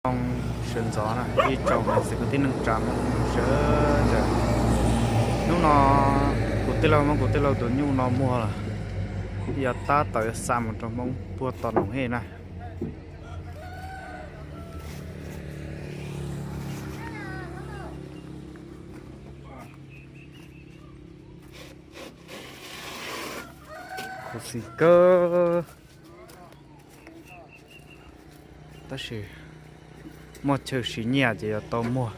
Moo sawv ntxov na, ib tsoom niam txiv kwv tij neej tsa Hmoob sawv daws. Hnub no kuv tij laug Hmoob, kuv tij laug tus nyuj no muag lawm, yog tab tom yuav xa mus rau Hmoob puag tom Noom Hej na. Khuv xim kawg, tab sis muaj chaw siv nyiaj ces yuav tau muag.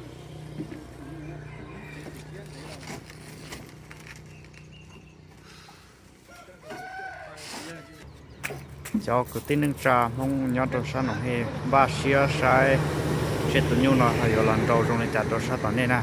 Cov kwv tij neej tsa Hmoob nyob rau sab Noom Hej npaj siab saib seb tus nyuj no ho yuav los nrau zoo li cas rau sab tom nej na.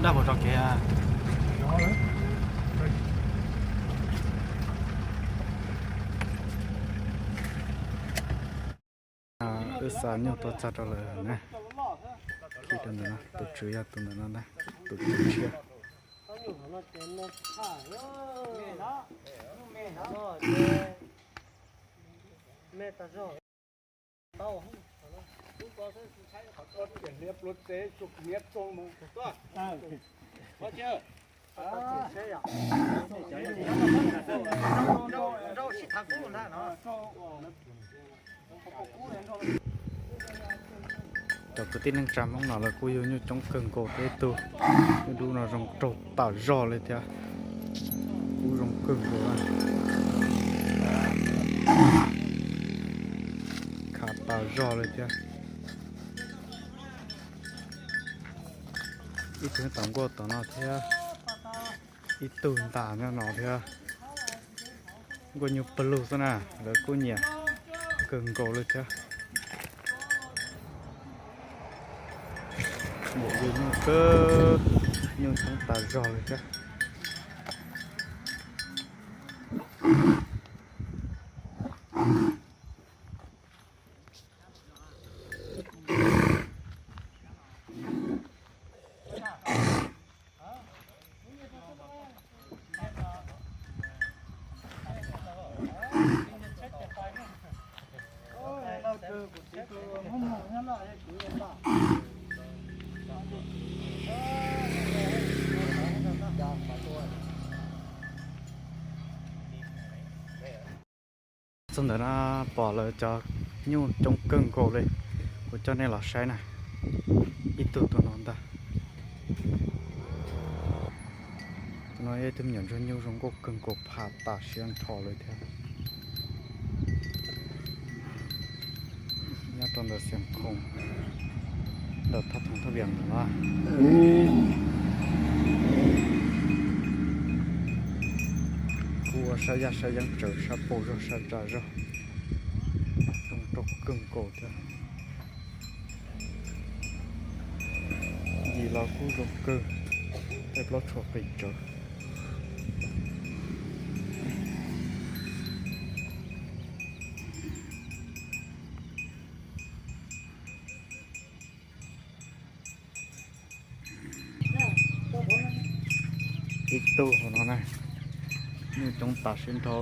Dab puas tso kev? Wb xa nyuj tuaj txog rau lawm na. Khi rau ntawm no, tus tswv yog tus ntawm no ntag, tus tswv tshiab. Cov kwv tij neej tsa Hmoob no lawv kuj yug nyuj coob kawg nkaus thiab ib tug. Nyuj dub no zoo raug tas zog li thiab. Kub zoo kawg nkaus na. Khav tas zog li thiab. Ib tug tom nkuaj tom no thiab. Ib tug ntas nyob no thiab. Nkuaj nyuj pawg lug xwb na, lawv kuj nyiam kawg nkaus li thiab. Nyiam yug nyuj kawg, nyuj coob tas zog li thiab. Txog ntawm no pom lawv cov nyuj coob kawg nkaus li, kuv coj nej los saib na. Ib tug tus no ntag. Tus no yog ib tug me nyuam ntsuag nyuj zoo nkauj kawg nkaus, phaj tas siab nrho li thiab. Nyob rau ntawm Xiam Khoom, ntawm thaj Thoom Thaj Viam no. Kuj ua sab yaj sab yeeb tsawv, sab paug zog sab tsa zog, zoo nraug kawg nkaus thiab. Yim los kuj zoo kawg, tej plaub tshuam qis tsawv. Ib tug hauv no na, nyuj coob tas siab nrho,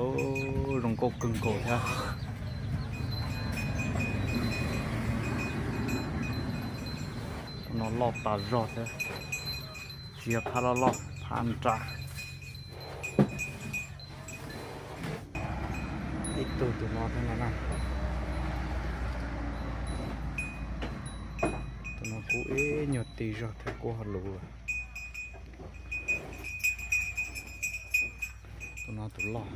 zoo nkauj kawg nkaus thiab. Tus no loj tas zog thiab, tsis yog phaj loj loj, phaj nra. Ib tug tus no thiab no na. Tus no kub ib nyuag ti zog thiab, kub ho luv lawm. Tus no tus loj.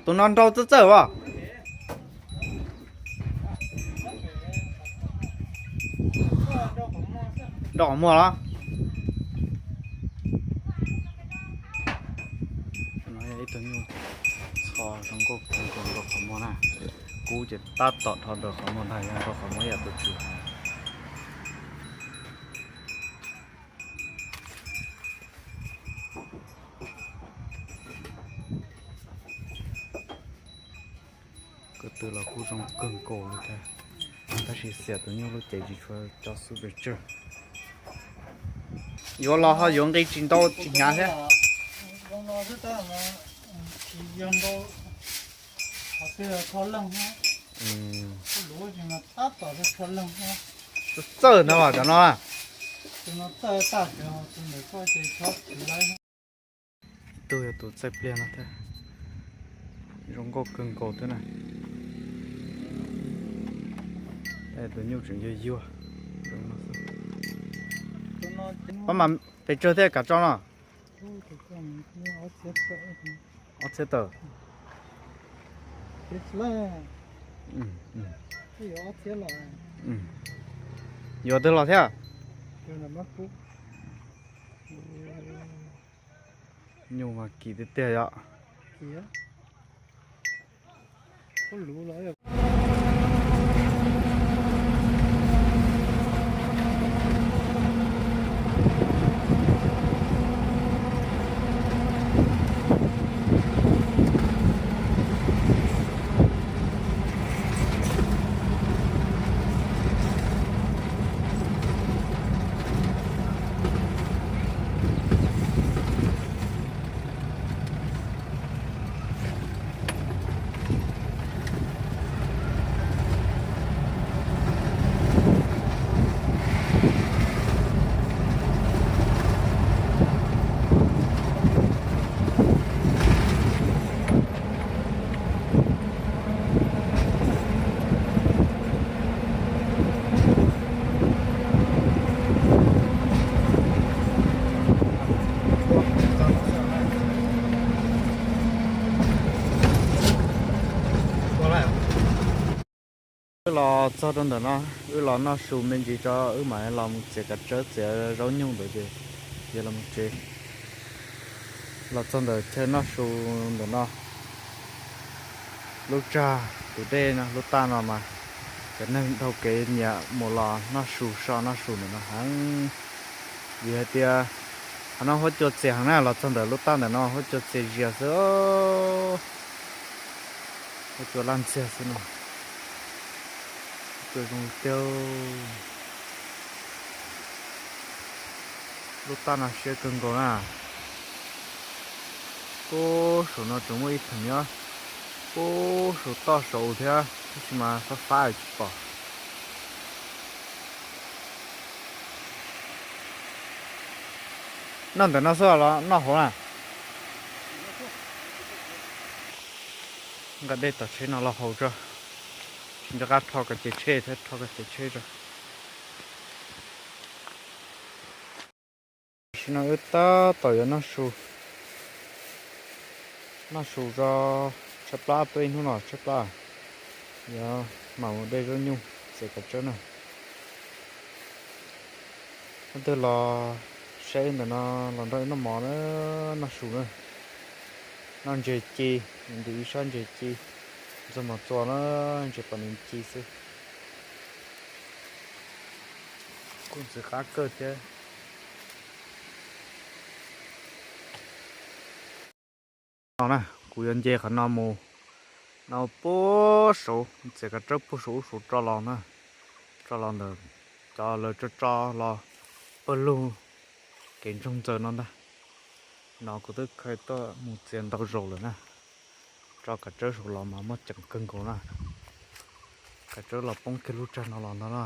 Tus no nrau txawj txawj as. Nrau qhov muag los? Tus no yog ib tug nyuj txho zoo nkauj kawg nkaus nrau qhov muag na. Kub ces tab tom dhau ntawm qhov muag ntag, yog nrau qhov muag yam tus tswv hais. Ko tw los kuj zoo kawg nkaus li thiab, tab sis xiam tus nyuj lub cev tsis tshua cov xub pes tsawg. Yuav los ho yuav nqi tsis ntau tsis hnyav thiab. Txawj ntag mas cov no. Tus yog tus txaij pliag no thiab, zoo nkauj kawg nkaus thiab na. Tus nyuj tseem yuag yuag. Pab mas pes tsawg thiab kav tso no? Ob txhiab tawm. Yuav twg los thiab? Nyuj mas kim tiag tiag yom. Los txog rau ntawm no, wb los noj su me ntsis tso wb mam los mus txiav kav tsawb txiav zaub nyuj ntawd ces yuav los mus tsev. Los txog ntawm chaw noj su ntawm no, lub tsag tus dej no lub taj no mas cov neeg dhau kev nyiam mus los noj su so noj su ntawm no heev. Vim hais tias qhov no huab cua txias heev na, los txog ntawm lub taj ntawm no huab cua txias zias xwb. Huab cua laj ntxiag xwb no. Huab cua zoo tiag. Lub taj no siab kawg nkaus na. Puag saum no tseem muaj ib theem nyob puag saum toj saud thiab tab sis mas fab fab tsis pom. Noj ntawm no xwb los noj hauv na. Nqa dej tom tsheb no los haus tso, tsis nco qab rho kav ces tsheb thiab, rho kav ces tsheb tso. Tam sim no wb tab tom yuav noj su, noj su tso, tshaib plab tuaj ib hnub no tshaib plab, yuav mam mus de zaub nyuj txiav kav tsawb na. Leej twg los saib ntawm no los nrog wb noj mov na, noj su na. Noj ntses ci, ntws ib sab ntses ci, ntxuag mos txua na, ntses pom nws ci xwb. Kuj ntxim qab kawg thiab. No na, kuv yuav nce qhov no mus, no puag saud, txiav kav tsawb puag saud ub saud tso los na, tso los ntawm cov lawv tso tso los pawg lug kev ntsoog ntxaws no ntag. No kuv twb khaws tuaj mus txiav ntau zaus lawm na. Tso kav tsawb saud los mas muaj ceem kawg nkaus na. Kav tsawb los poob kiag lub tsag no los ntag na.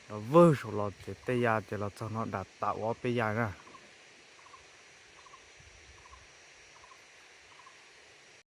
Los vwg saud los ces tej ya ces los txog no dam tas ua ob peb ya na.